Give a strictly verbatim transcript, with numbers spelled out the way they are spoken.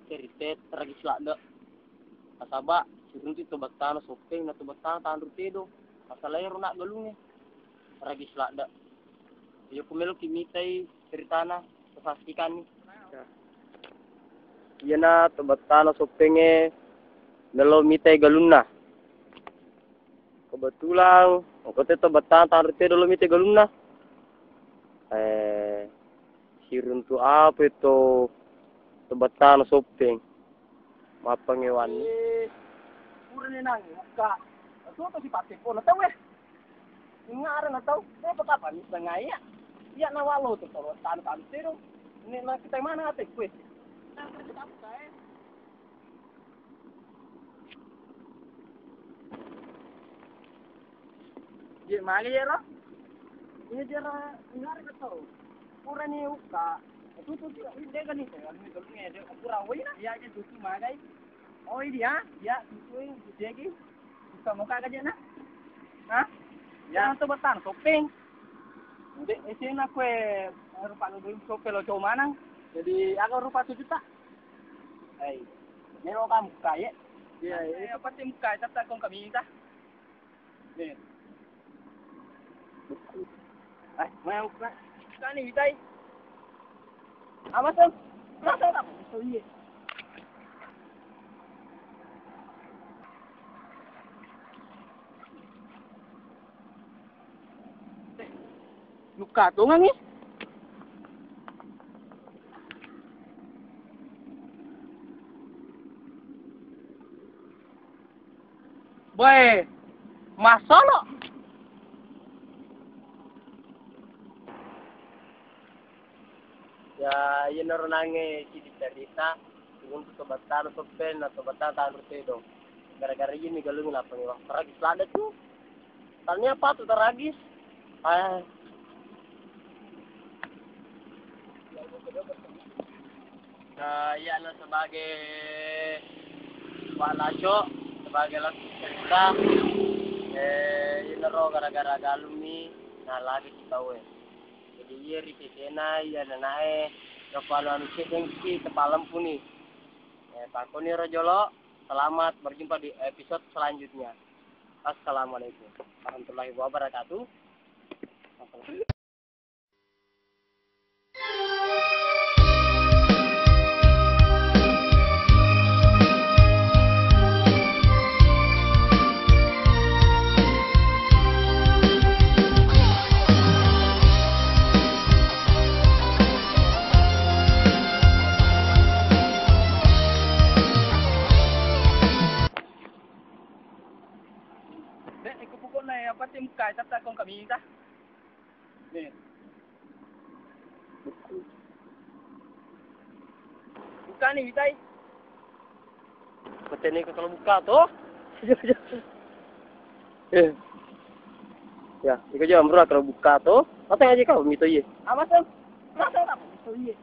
Cerita tragis ladde. Nasaba siruntu to bettana Soppeng na to bettana Tanru Tedong. Masalah ero nak galungnge. Tragis ladde. Iya ku meloki mitai ceritana, kesaksikanni. Iyana to bettana Soppengnge nelo mitai galunna. Kebetulan engka te to bettana Tanru Tedong lo mitai galunna. Eh, siruntu apa itu to bettana Soppeng. Mappangewanni. Eh, purani nangi mukka. Tutu si patte pona tau eh. Ingarana tau, eh, apa kapan ni setengah iya? Iya na walo tu kalau tanu-tanu terus. Ini na kita mana ate kue? Nah, kerja apa kae? Iya, magi ya, Ro? Iya, jara, ngare ka tau. Purani uka. Tutu, tutu, ini dia kan ni, saya ni kalau ni dia pura woi na. Iya, iya, tutu magai. Oh, iya, iya, tutu, tutu lagi. Bisa mau kagak aja, nah? Hah? Ya, to bettana Soppeng. Dek, esena kue rupa lu Soppeng lo cowok manang. Jadi, aku rupa tujuh tak? Hei, melo kamu kaya? Iya, iya. Apa tim kaya? Tetap kau kami minta. Nih. Ai, mau buka. Kani mitai. Awas, Om. Rasa tak? So, iya. Luka tongang, eh. Boe, massolo. Ya, iyanaro nange sidi carita, siruntu to bettana Soppeng na to bettana Tanru Tedong. Gara-gara iyami galungnge nappa ni wah, tragis ladde tu. Tania apa tu tragis? Ah. Nah, iyana sebagai Pak Laco, sebagai laku cerita, eh, iyanaro gara-gara galungmi, nah, lagi si tauwe. Jadi, iya ri sesena, iya nanae, nappa anu-anu cedengki, tepalempuni. Eh, pakkoni ro jolo, selamat berjumpa di episode selanjutnya. Assalamualaikum warahmatullahi wabarakatuh. Dek, ikut pokoknya yang penting buka, tetap kau kami minta. Nih. Buka nih, Witai. Mateni ko kalau buka to. Eh. Ya, iko aja amrua kalau buka to. Mateng aja kau mito iye. Apa tuh? Masa tak mito iye?